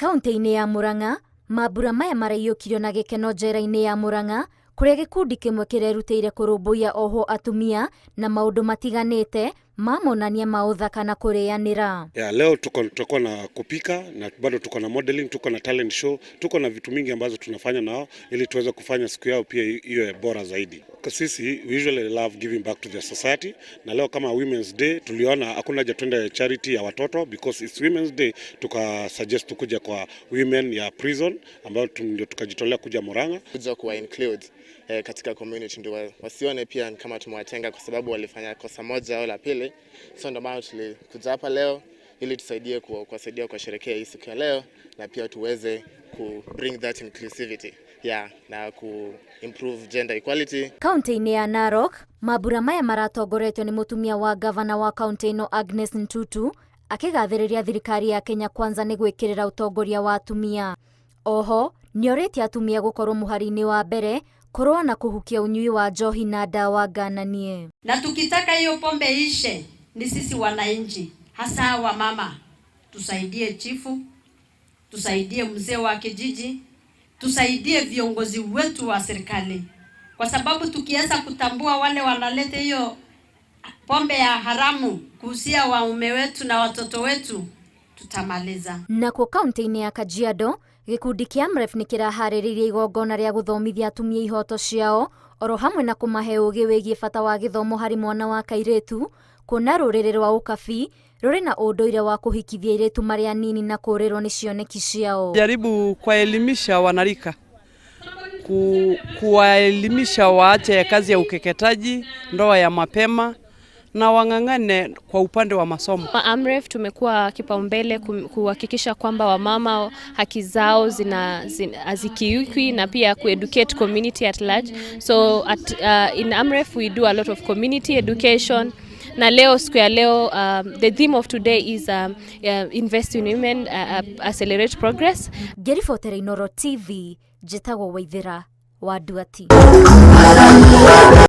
Kaunti-inĩ ya Murang'a, mambura maya maraiyũkirio na gĩkeno njera-inĩ ya Murang'a kũrĩa gĩkundi kĩmwe kĩrerutĩire kũrũmbũiya ohwo atumia na maũndũ matiganĩte ma monania ma ũthaka na kũrĩanĩra. Yeah, leo tuko tutakuwa na kupika na bado tuko na modeling, tuko na talent show, tuko na vitu mingi ambazo tunafanya nao ili tuweze kufanya siku yao pia iwe bora zaidi. Kwa sisi we usually love giving back to the society, na leo kama Women's Day tuliona hakuna haja tuende charity ya watoto because it's Women's Day, tuka suggest tukuja kwa women ya prison ambayo ndio tukajitolea kuja Murang'a kuja kuwa include katika community ndio wasione pia kama tumewatenga kwa sababu walifanya kosa moja au la pili. So ndio maana tulikuja hapa leo ili tusaidie kuwasaidia kusherehekea hii siku ya leo na pia tuweze ku bring that inclusivity, yeah, na ku improve gender equality. Kaunti-inĩ ya Narok, mambura maya maratongoretio nĩ mũtumia wa gavana wa kaunti ĩno Agnes Ntutu akĩgathĩrĩria thirikari ya Kenya Kwanza nĩ gwĩkĩrĩra ũtongoria wa atumia. Oho nĩorĩtie atumia gũkorwo mũhari-inĩ wa mbere kũrũa na kũhukia ũnyui wa njohi na ndawa ngananie. Na tukitaka hiyo pombe ishe, ni sisi wananchi, hasa wamama, tusaidie chifu, tusaidie mzee wa kijiji, tusaidie viongozi wetu wa serikali, kwa sababu tukianza kutambua wale wanaleta hiyo pombe ya haramu kuhusia waume wetu na watoto wetu, tutamaliza. Nakuo kaunti-inĩ ya Kajiado, gĩkundi kĩa AMREF nĩ kĩraharĩrĩirie igongona rĩa gũthomithia atumia ihoto ciao oro hamwe na kũmahe ũgĩ wĩgiĩ bata wa gĩthomo harĩ mwana wa kairĩtu, kuona rũrĩrĩ rwa Ũkabi rũrĩ na ũndũire wa kũhikithia airĩtu marĩ anini na kũrĩrwo nĩ cioneki ciao. Jaribu kuwaelimisha wanarika kuwaelimisha waache kazi ya ukeketaji, ndoa ya mapema na wang'ang'ane kwa upande wa masomo. AMREF tumekuwa kipaumbele kuhakikisha kwamba wamama haki zao hazikiukwi na pia kueducate community at large. So in AMREF we do a lot of community education, na leo, siku ya leo, the theme of today is invest in women, accelerate progress. Ngĩribotera Inooro TV, njĩtagwo Waithĩra wa Nduati.